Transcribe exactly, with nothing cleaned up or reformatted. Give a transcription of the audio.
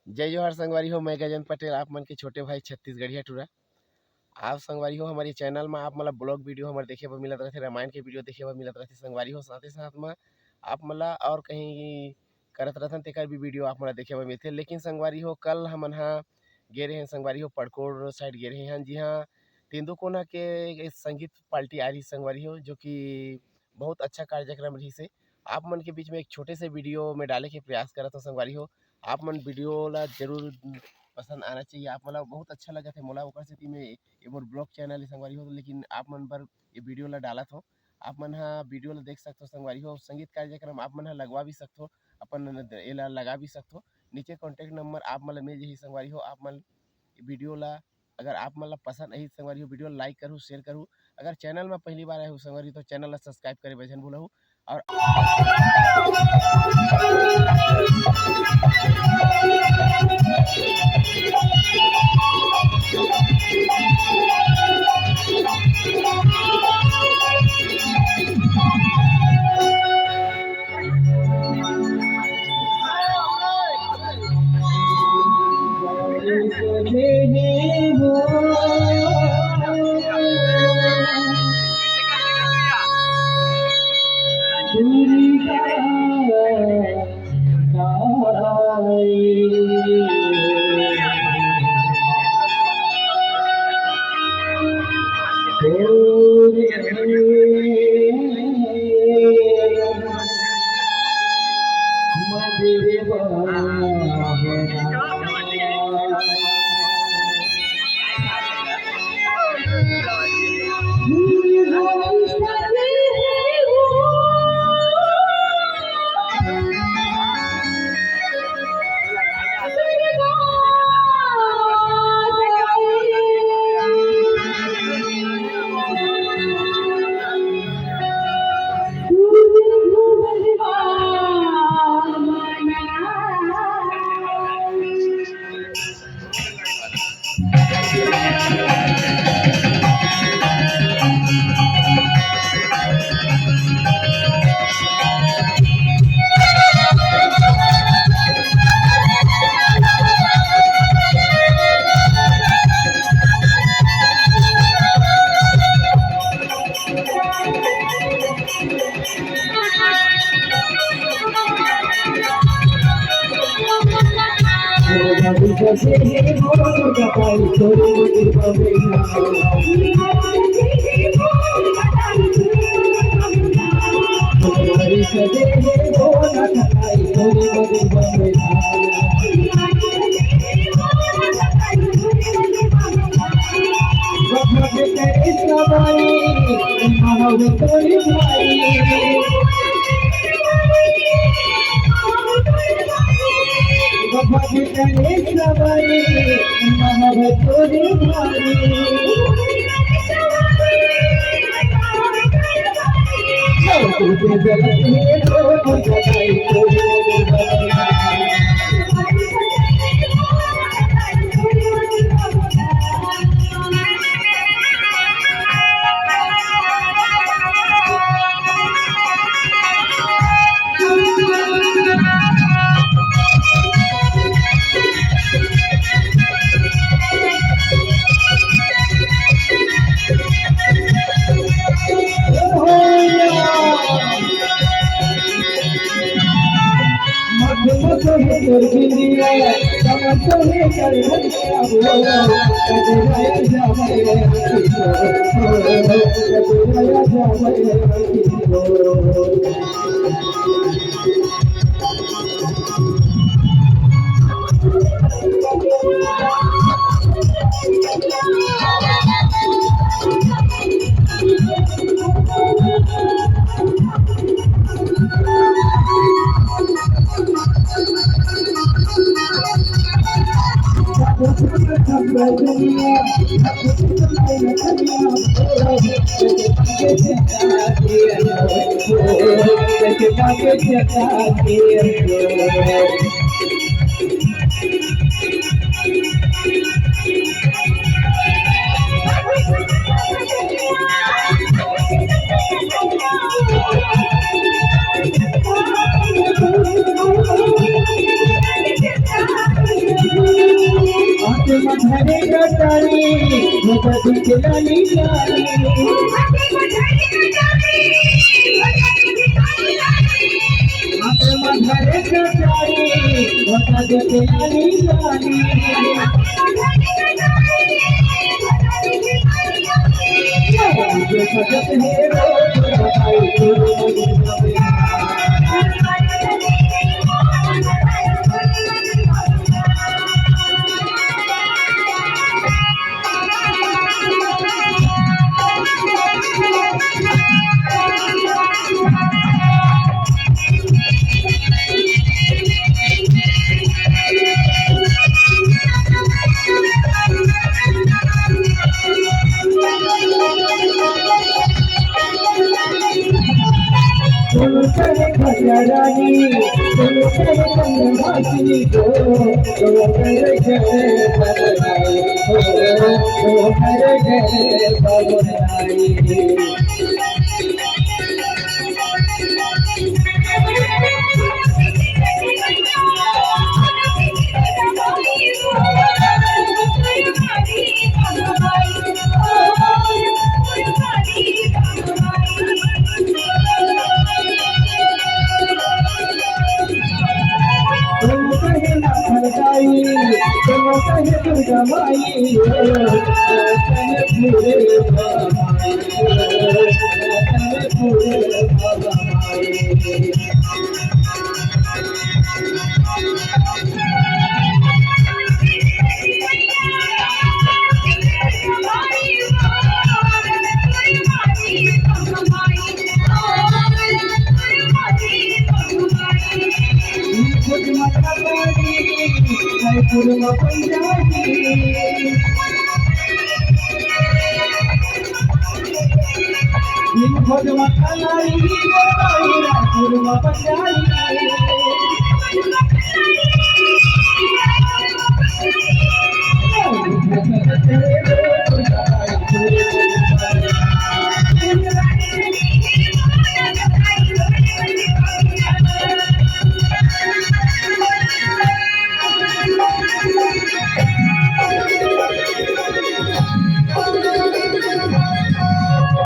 जय जोहार संगवारी हो, मैं गजेंद्र पटेल, आप मन के छोटे भाई छत्तीसगढ़िया टूरा। आप संगवारी हो, हमर ये चैनल में आप मन ला ब्लॉग वीडियो हमर देखे बर मिलत रहथे, रामायण के वीडियो देखे बर मिलत रहथे संगवारी हो। साथे साथ में आप मन ला और कहीं करत रहथन, तेकर भी वीडियो आप मन ला देखे बर मिलथे। लेकिन संगवारी हो, कल हमन हा गे रहे हन संगवारी हो, पड़कोड़ साइड गे रहे हन, जी हाँ, तेंदूकोना के एक संगीत पार्टी आ रही संगवारी हो, जो कि बहुत अच्छा कार्यक्रम रहिस हे। आप मन के बीच में एक छोटे से वीडियो में डाले के प्रयास करत हूँ संगवारी हो। आप मन वीडियो ला जरूर पसंद आना चाहिए, आप मन ला बहुत अच्छा लगत है मोला, ओकर सेती मैं ये मोर ब्लॉग चैनल है संगवारी हो, लेकिन आप मन बर ये वीडियो ला डालत हो। आप मन हा वीडियो ला देख सकथो संगवारी हो, संगीत कार्यक्रम आप मन हा लगवा भी सकथो, अपन एला लगा भी सकथो। नीचे कॉन्टैक्ट नंबर आप मन ला मिल जाही संगवारी हो। आप मन वीडियो ला, अगर आप मन ला पसंद आही संगवारी हो, वीडियो ला लाइक करू, शेयर करू। अगर चैनल में पहली बार आए हो संगवारी, तो चैनल ला सब्सक्राइब करे बर झन भूलहू। और मधरे कटारी, मोटा दुख लाली लाली। आप मधरे कटारी, मोटा दुख लाली लाली।